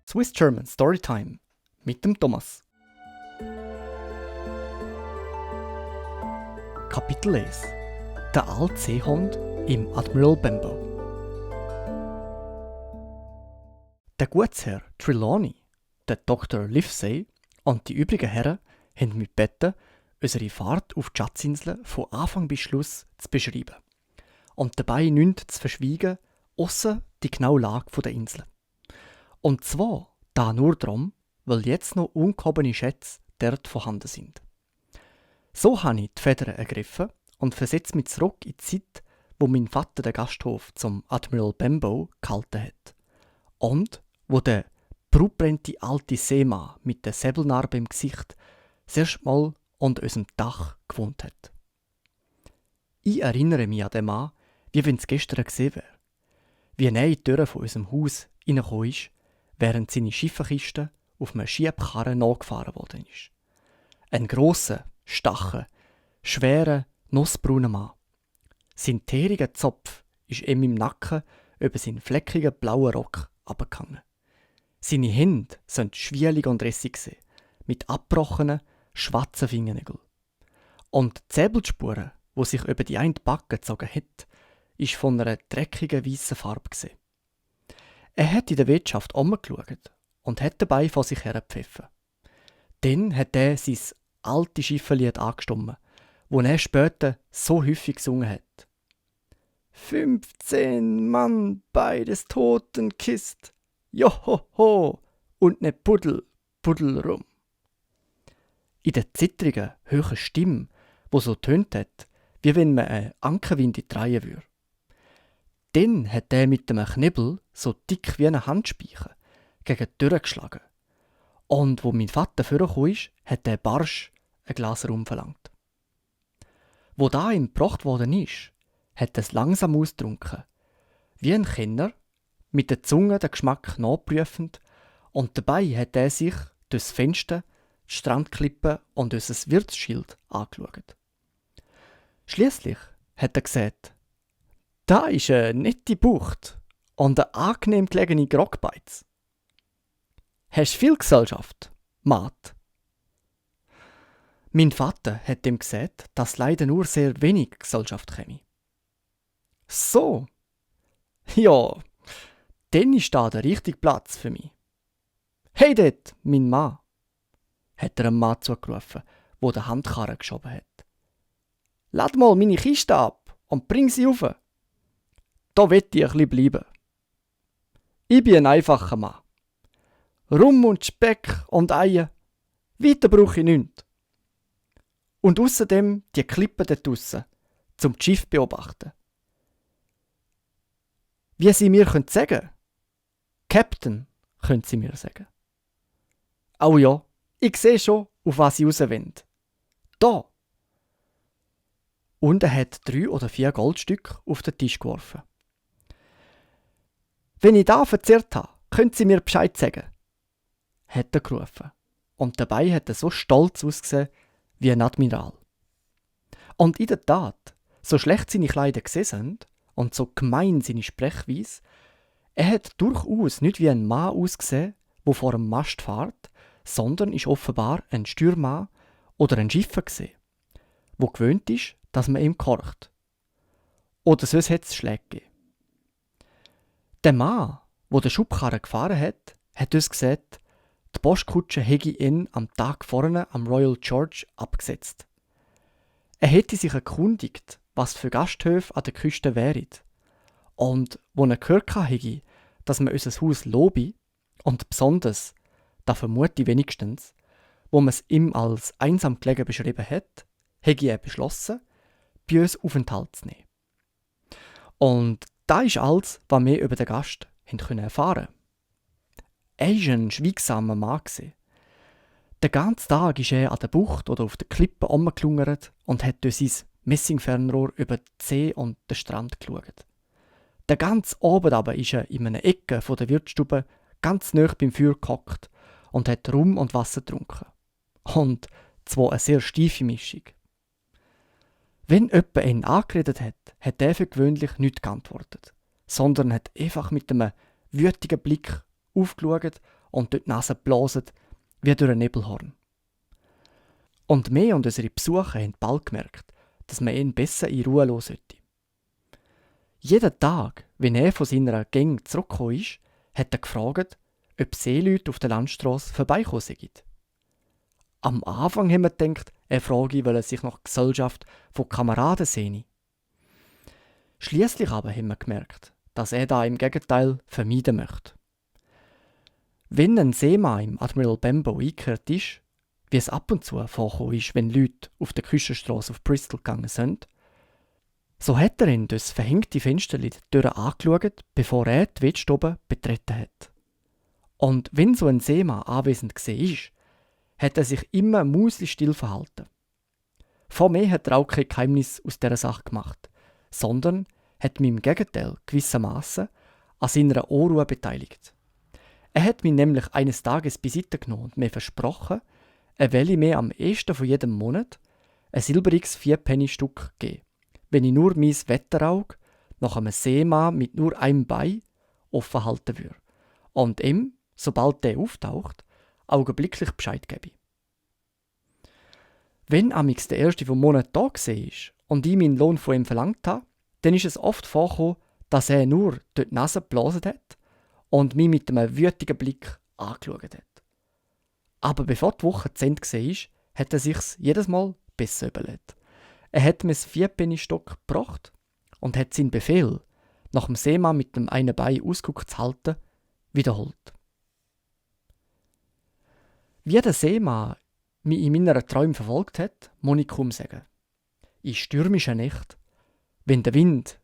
Swiss German Storytime mit dem Thomas. Kapitel 1: Der alte Seehund im Admiral Benbow. Der Gutsherr Trelawney, der Dr. Livesey und die übrigen Herren haben mich gebeten, unsere Fahrt auf die Schatzinsel von Anfang bis Schluss zu beschreiben und dabei nichts zu verschweigen, ausser die genaue Lage der Insel. Und zwar da nur darum, weil jetzt noch ungehobene Schätze dort vorhanden sind. So habe ich die Federn ergriffen und versetze mich zurück in die Zeit, wo mein Vater den Gasthof zum Admiral Benbow gehalten hat und wo der brautbrennte alte Seemann mit der Säbelnarbe im Gesicht das erste Mal unter unserem Dach gewohnt hat. Ich erinnere mich an den Mann, wie wenn es gestern gesehen wäre. Wie er in die Tür von unserem Haus reingekommen ist, während seine Schiffenkiste auf einem Schiebkarren nachgefahren worden ist. Ein grosser, stacher, schwerer, nussbrauner Mann. Sein teeriger Zopf ist ihm im Nacken über seinen fleckigen blauen Rock abgehangen. Seine Hände sind schwielig und rissig gewesen, mit abgebrochenen, schwarzen Fingernägeln. Und die Säbelspuren, die sich über die eine Backe gezogen hat, ist von einer dreckigen weißen Farbe gewesen. Er hat in der Wirtschaft umgeschaut und hat dabei vor sich her gepfiffen. Dann hat er sein altes Schifferlied angestimmt, das er später so häufig gesungen hat. 15 Mann bei des Toten Kist, johoho, und ne Puddel rum. In der zittrigen, hohen Stimme, die so tönt hat, wie wenn man einen Ankerwind drehen würde. Dann hat er mit einem Knebel, so dick wie eine Handspeiche, gegen die Tür geschlagen. Und wo mein Vater vorgekommen ist, hat er barsch ein Glas Rum verlangt. Wo da ihm gebracht worden ist, hat er es langsam ausgetrunken, wie ein Kenner, mit der Zunge den Geschmack nachprüfend, und dabei hat er sich durchs Fenster, die Strandklippe und unser Wirtsschild angeschaut. Schliesslich hat er gesagt: Da ist eine nette Bucht und eine angenehm gelegene Grogbeiz. Hast du viel Gesellschaft, Mat? Mein Vater hat ihm gesagt, dass leider nur sehr wenig Gesellschaft käme. So, ja, dann ist da der richtige Platz für mich. Hey dort, mein Mann, hat er einem Mann zugerufen, der den Handkarren geschoben hat. Lad mal meine Kiste ab und bring sie rauf. Da will ich ein bisschen bleiben. Ich bin ein einfacher Mann. Rum und Speck und Eier, weiter brauche ich nichts. Und außerdem die Klippen dort draussen, zum das Schiff beobachten. Wie Sie mir sagen können? Captain, können Sie mir sagen. Oh ja, ich sehe schon, auf was Sie raus wollen. Da! Und er hat 3 oder 4 Goldstücke auf den Tisch geworfen. Wenn ich da verzehrt habe, können Sie mir Bescheid sagen, hat er gerufen. Und dabei hat er so stolz ausgesehen wie ein Admiral. Und in der Tat, so schlecht seine Kleider gesehen sind und so gemein seine Sprechweise, er hat durchaus nicht wie ein Mann ausgesehen, der vor einem Mast fährt, sondern ist offenbar ein Steuermann oder ein Schiffer gesehen, wo gewöhnt ist, dass man ihm gehorcht. Oder sonst hat es Schläge gegeben. Der Mann, der den Schubkarren gefahren hat, hat uns gesagt, die Postkutsche hätte ihn am Tag vorne am Royal George abgesetzt. Er hätte sich erkundigt, was für Gasthöfe an der Küste wären. Und wo er gehört hätte, dass man unser Haus lobe, und besonders, da vermute ich wenigstens, wo man es ihm als einsam gelegen beschrieben hat, hätte er beschlossen, bei uns Aufenthalt zu nehmen. Und das ist alles, was wir über den Gast erfahren konnten. Er war ein schweigsamer Mann. Den ganzen Tag ist er an der Bucht oder auf der Klippe rumgelungert und hat durch sein Messingfernrohr über die See und den Strand geschaut. Den ganzen Abend aber ist er in einer Ecke der Wirtsstube ganz nahe beim Feuer gehockt und hat Rum und Wasser getrunken. Und zwar eine sehr steife Mischung. Wenn jemand ihn angeredet hat er für gewöhnlich nicht geantwortet, sondern hat einfach mit einem wütigen Blick aufgeschaut und durch die Nase blasen wie durch ein Nebelhorn. Und wir und unsere Besucher haben bald gemerkt, dass man ihn besser in Ruhe lassen sollte. Jeden Tag, wenn er von seiner Gang zurückgekommen ist, hat er gefragt, ob Seeleute auf der Landstrasse vorbeikommen sind. Am Anfang haben wir gedacht, er frage, weil er sich nach Gesellschaft von Kameraden sehne. Schliesslich aber haben wir gemerkt, dass er da im Gegenteil vermeiden möchte. Wenn ein Seemann im Admiral Benbow eingekehrt ist, wie es ab und zu vorgekommen ist, wenn Leute auf der Küstenstrasse auf Bristol gegangen sind, so hat er ihn durch das verhängte Fenster angeschaut, bevor er die Wettstube betreten hat. Und wenn so ein Seemann anwesend war, hat er sich immer mausestill verhalten. Vor mir hat er auch kein Geheimnis aus dieser Sache gemacht, sondern hat mich im Gegenteil gewissermaßen an seiner Unruhe beteiligt. Er hat mich nämlich eines Tages beiseite genommen und mir versprochen, er wolle mir am 1. von jedem Monat ein silbriges 4-Penny-Stück geben, wenn ich nur mein Wetterauge nach einem Seemann mit nur einem Bein offen halten würde und ihm, sobald der auftaucht, augenblicklich Bescheid gebe. Wenn amix der 1. vom Monat da war und ich meinen Lohn von ihm verlangt habe, dann ist es oft vorgekommen, dass er nur durch die Nase geblasen hat und mich mit einem wütigen Blick angeschaut hat. Aber bevor die Woche zu Ende war, hat er sich's jedes Mal besser überlegt. Er hat mir das 4-Penny-Stück gebracht und hat seinen Befehl, nach dem Seemann mit dem einen Bein Ausguck zu halten, wiederholt. Wie der Seemann mich in meiner Träume verfolgt hat, muss ich kaum sagen. In stürmischen Nächten, wenn der Wind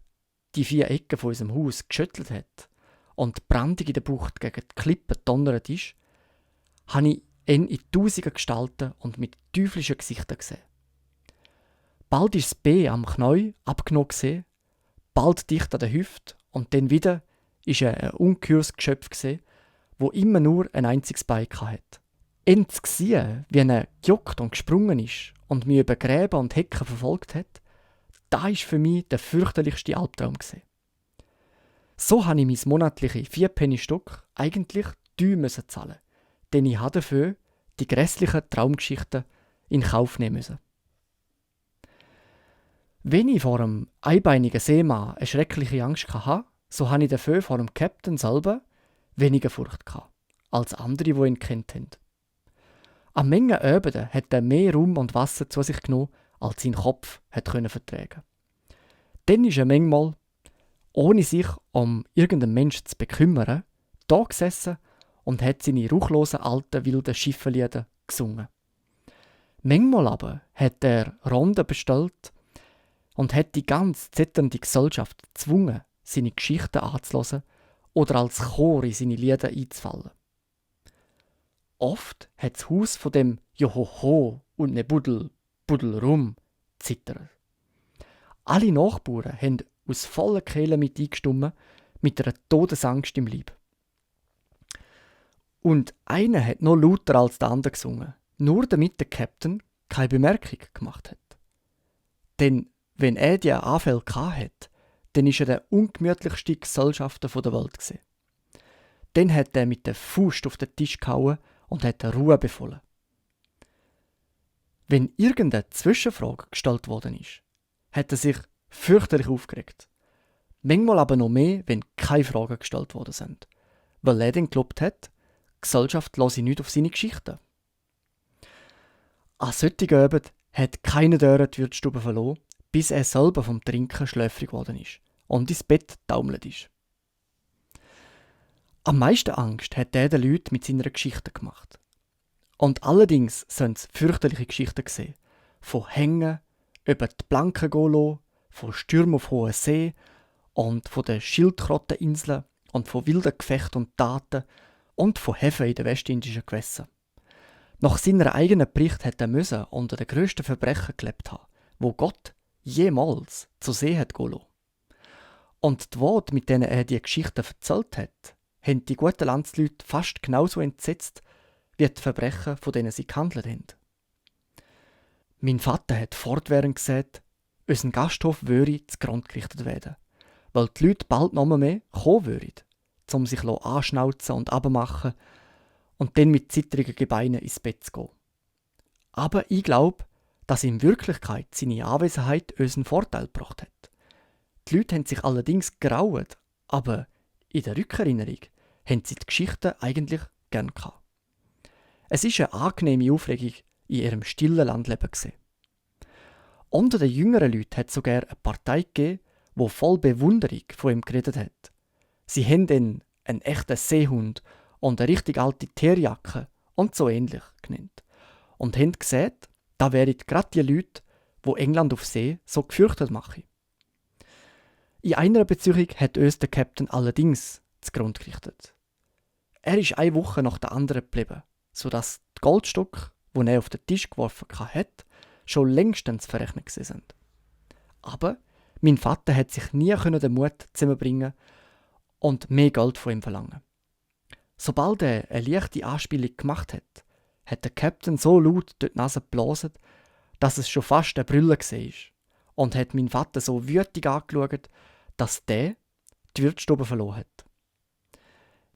die 4 Ecken von unserem Haus geschüttelt hat und die Brandung in der Bucht gegen die Klippen donnert ist, habe ich ihn in tausenden Gestalten und mit teuflischen Gesichtern gesehen. Bald ist das B am Knie abgenommen gesehen, bald dicht an der Hüfte und dann wieder ist er ein ungeheures Geschöpf gesehen, wo immer nur ein einziges Bein hatte. Ihn zu sehen, wie er gejuckt und gesprungen ist und mich über Gräben und Hecken verfolgt hat, das war für mich der fürchterlichste Albtraum gewesen. So habe ich mein monatliches 4-Penny-Stück eigentlich teuer zahlen, denn ich habe dafür die grässlichen Traumgeschichten in Kauf nehmen müssen. Wenn ich vor einem einbeinigen Seemann eine schreckliche Angst hatte, so hatte ich dafür vor dem Captain selber weniger Furcht gehabt, als andere, die ihn kennt haben. An Mengen Abenden hat er mehr Raum und Wasser zu sich genommen, als sein Kopf vertragen konnte. Dann ist er manchmal, ohne sich um irgendeinen Menschen zu bekümmern, da gesessen und hat seine ruchlosen alten wilden Schiffenlieder gesungen. Manchmal aber hat er Ronden bestellt und hat die ganz zitternde Gesellschaft gezwungen, seine Geschichten anzuhören oder als Chor in seine Lieder einzufallen. Oft hat das Haus von dem Johoho und ne Buddel, Buddel rum zittert. Alle Nachbarn haben aus voller Kehle mit eingestimmt, mit einer Todesangst im Leib. Und einer hat noch lauter als der andere gesungen, nur damit der Captain keine Bemerkung gemacht hat. Denn wenn er die Anfälle hatte, dann war er der ungemütlichste Gesellschafter der Welt gewesen. Dann hat er mit der Faust auf den Tisch gehauen und hat Ruhe befohlen. Wenn irgendeine Zwischenfrage gestellt worden ist, hat er sich fürchterlich aufgeregt. Manchmal aber noch mehr, wenn keine Fragen gestellt worden sind, weil er dann geglaubt hat, die Gesellschaft lasse nicht auf seine Geschichten. An solchen Abend hat keiner die Wirtsstube verloren, bis er selber vom Trinken schläfrig geworden ist und ins Bett taumelt ist. Am meisten Angst hat er den Leuten mit seiner Geschichte gemacht. Und allerdings sind es fürchterliche Geschichten gesehen. Von Hängen, über die Planken gehen lassen, von Stürmen auf hoher See und von den Schildkröteninseln und von wilden Gefechten und Taten und von Häfen in den westindischen Gewässern. Nach seiner eigenen Bericht hat er müssen unter den grössten Verbrechen gelebt haben, wo Gott jemals zu See hat gehen lassen. Und die Worte, mit denen er die Geschichten erzählt hat, haben die guten Landsleute fast genauso entsetzt, wie die Verbrechen, von denen sie gehandelt haben. Mein Vater hat fortwährend gesagt, unser Gasthof würde zugrunde gerichtet werden, weil die Leute bald noch mehr kommen würden, um sich anschnauzen und abmachen und dann mit zittrigen Gebeinen ins Bett zu gehen. Aber ich glaube, dass in Wirklichkeit seine Anwesenheit uns einen Vorteil gebracht hat. Die Leute haben sich allerdings graut, aber in der Rückerinnerung haben sie die Geschichten eigentlich gern gehabt. Es ist eine angenehme Aufregung in ihrem stillen Landleben gewesen. Unter den jüngeren Leuten hat es sogar eine Partei gegeben, die voll Bewunderung von ihm geredet hat. Sie haben ihn einen echten Seehund und eine richtig alte Teerjacke und so ähnlich genannt. Und haben gesagt, da wären gerade die Leute, die England auf See so gefürchtet machen. In einer Beziehung hat uns der Captain allerdings zugrunde gerichtet. Er ist eine Woche nach der anderen geblieben, sodass die Goldstücke, die er auf den Tisch geworfen hat, schon längstens verrechnet sind. Aber mein Vater hat sich nie den Mut zusammenbringen und mehr Geld von ihm verlangen. Sobald er eine leichte Anspielung gemacht hat, hat der Captain so laut durch die Nase geblasen, dass es schon fast ein Brüllen war und hat meinen Vater so wütig angeschaut, dass der die Wirtsstube verloren hat.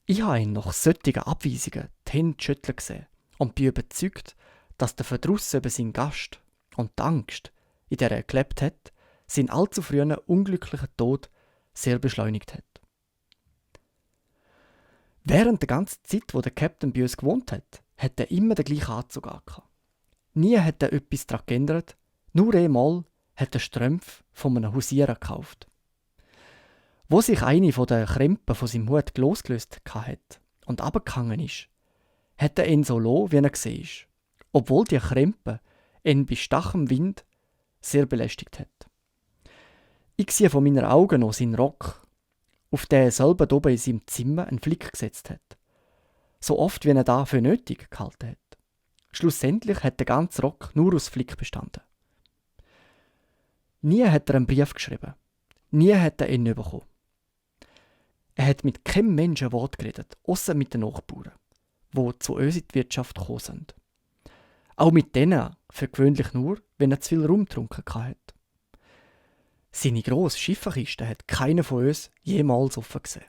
Ich habe ihn nach solchen Abweisungen die Hände schütteln gesehen und bin überzeugt, dass der Verdruss über seinen Gast und die Angst, in der er gelebt hat, seinen allzu frühen unglücklichen Tod sehr beschleunigt hat. Während der ganzen Zeit, wo der Captain bei uns gewohnt hat, hat er immer den gleichen Anzug angehabt. Nie hat er etwas daran geändert, nur einmal hat er Strümpfe von einem Hausierer gekauft. Wo sich eine von den Krempen von seinem Hut losgelöst hat und runtergehangen ist, hat er ihn so lassen, wie er war, obwohl die Krempe ihn bei stachem Wind sehr belästigt hat. Ich sehe von meinen Augen noch seinen Rock, auf den er selber oben in seinem Zimmer einen Flick gesetzt hat. So oft, wie er da für nötig gehalten hat. Schlussendlich hat der ganze Rock nur aus Flick bestanden. Nie hat er einen Brief geschrieben. Nie hat er ihn bekommen. Er hat mit keinem Menschen ein Wort geredet, außer mit den Nachbarn, die zu uns in die Wirtschaft gekommen sind. Auch mit denen für gewöhnlich nur, wenn er zu viel rumgetrunken hat. Seine grosse Schifferkiste hat keiner von uns jemals offen gesehen.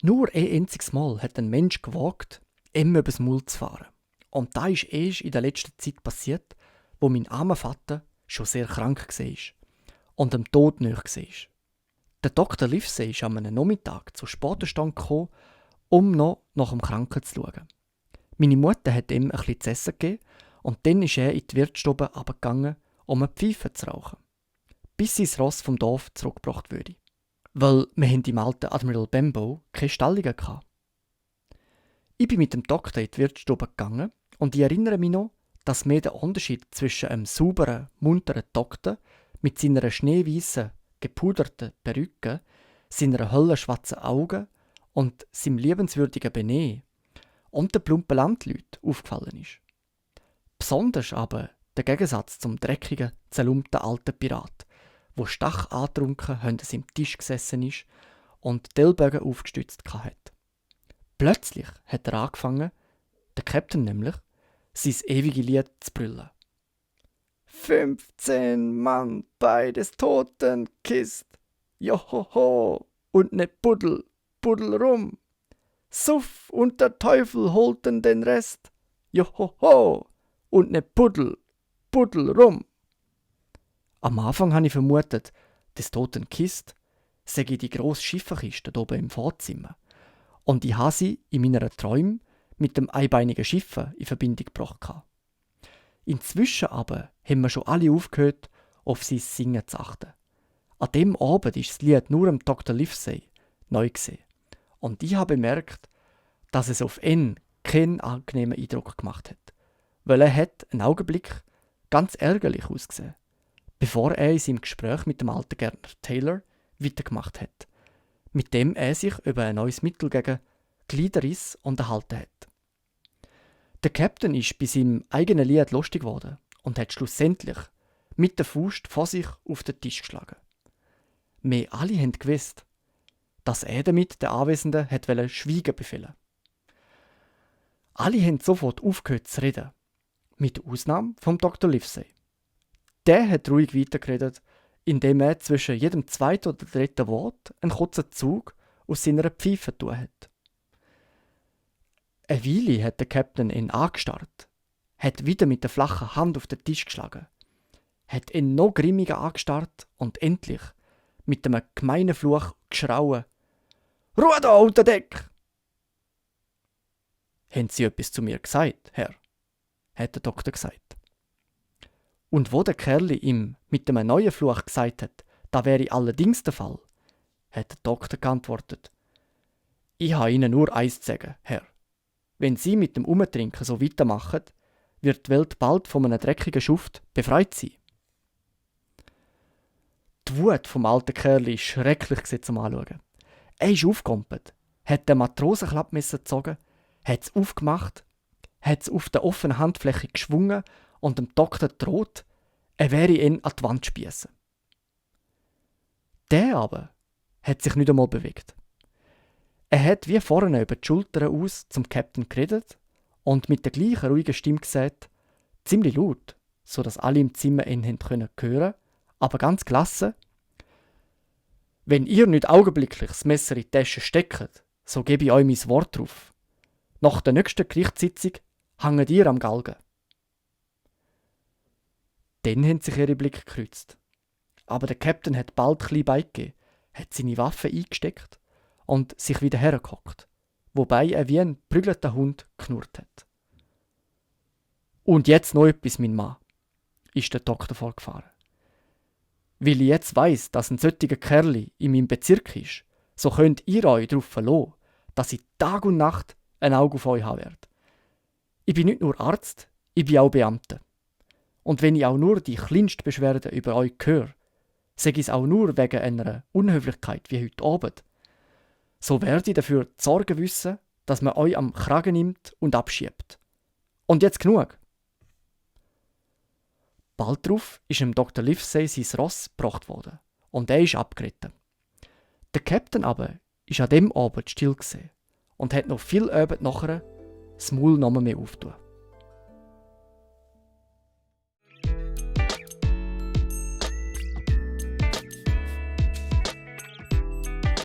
Nur ein einziges Mal hat ein Mensch gewagt, ihm übers Maul zu fahren. Und das ist erst in der letzten Zeit passiert, wo mein armer Vater schon sehr krank war und dem Tod nahe war. Der Dr. Livesey ist an einem Nachmittag zur Spatenstunde gekommen, um noch nach dem Kranken zu schauen. Meine Mutter hat ihm ein bisschen zu essen gegeben und dann ist er in die Wirtsstube runtergegangen, um eine Pfeife zu rauchen, bis sein Ross vom Dorf zurückgebracht würde. Weil wir im alten Admiral Benbow keine Stallungen hatten. Ich bin mit dem Doktor in die Wirtsstube gegangen und ich erinnere mich noch, dass mir der Unterschied zwischen einem sauberen, munteren Doktor mit seiner schneeweißen, gepuderten Perücke, seiner höllenschwarzen Augen und seinem liebenswürdigen Benehmen und den plumpen Landleuten aufgefallen ist. Besonders aber der Gegensatz zum dreckigen, zerlumpten alten Pirat, wo stach angetrunken an seinem Tisch gesessen ist und die Ellbogen aufgestützt hat. Plötzlich hat er angefangen, der Captain nämlich, sein ewiges Lied zu brüllen. 15 Mann bei des Toten Kist, johoho, und ne Buddel, Buddel rum. Suff und der Teufel holten den Rest, johoho, und ne Buddel, Buddel rum. Am Anfang habe ich vermutet, des Toten Kist sei die grosse Schifferkiste oben im Vorzimmer. Und ich habe sie in meinen Träumen mit dem einbeinigen Schiffer in Verbindung gebracht. Inzwischen aber haben wir schon alle aufgehört, auf sein Singen zu achten. An dem Abend ist das Lied nur am Dr. Livesey neu gewesen. Und ich habe bemerkt, dass es auf ihn keinen angenehmen Eindruck gemacht hat. Weil er hat einen Augenblick ganz ärgerlich ausgesehen, bevor er in seinem Gespräch mit dem alten Gärtner Taylor weitergemacht hat, mit dem er sich über ein neues Mittel gegen Gliederriss unterhalten hat. Der Captain ist bei seinem eigenen Lied lustig geworden und hat schlussendlich mit der Faust vor sich auf den Tisch geschlagen. Wir alle haben gewusst, dass er damit den Anwesenden Schweigen befehlen. Alle haben sofort aufgehört zu reden, mit Ausnahme vom Dr. Livesey. Der hat ruhig weitergeredet, indem er zwischen jedem zweiten oder dritten Wort einen kurzen Zug aus seiner Pfeife tun hat. Eine Weile hat der Captain ihn angestarrt, hat wieder mit der flachen Hand auf den Tisch geschlagen, hat ihn noch grimmiger angestarrt und endlich mit einem gemeinen Fluch geschrauen: «Ruhe da unter Deck!» «Haben Sie etwas zu mir gesagt, Herr?» hat der Doktor gesagt. Und wo der Kerl ihm mit einem neuen Fluch gesagt hat, da wäre allerdings der Fall, hat der Doktor geantwortet: «Ich habe Ihnen nur eins zu sagen, Herr. Wenn Sie mit dem Umtrinken so weitermachen, wird die Welt bald von einem dreckigen Schuft befreit sein.» Die Wut vom alten Kerl war schrecklich zum Anschauen. Er ist aufgerumpelt, hat den Matrosenklappmesser gezogen, hat es aufgemacht, hat es auf der offenen Handfläche geschwungen und dem Doktor droht, er werde ihn an die Wand spiessen. Der aber hat sich nicht einmal bewegt. Er hat wie vorne über die Schultern aus zum Captain geredet und mit der gleichen ruhigen Stimme gesagt, ziemlich laut, so dass alle im Zimmer ihn hören konnten, aber ganz gelassen: «Wenn ihr nicht augenblicklich das Messer in die Tasche steckt, so gebe ich euch mein Wort drauf. Nach der nächsten Gerichtssitzung hängt ihr am Galgen.» Dann haben sich ihre Blicke gekreuzt. Aber der Captain hat bald ein bisschen beigegeben, hat seine Waffe eingesteckt und sich wieder hergehockt, wobei er wie ein prügelter Hund knurrt hat. «Und jetzt noch etwas, mein Mann», ist der Doktor vorgefahren. «Weil ich jetzt weiss, dass ein solcher Kerl in meinem Bezirk ist, so könnt ihr euch darauf verlassen, dass ich Tag und Nacht ein Auge auf euch haben werde. Ich bin nicht nur Arzt, ich bin auch Beamter. Und wenn ich auch nur die kleinste Beschwerde über euch höre, sage ich es auch nur wegen einer Unhöflichkeit wie heute Abend, so werde ich dafür zu sorgen wissen, dass man euch am Kragen nimmt und abschiebt. Und jetzt genug!» Bald darauf ist dem Dr. Livesey sein Ross gebracht worden und er ist abgeritten. Der Captain aber ist an dem Abend still gewesen und hat noch viel Abend nachher das Maul noch mehr aufgetan.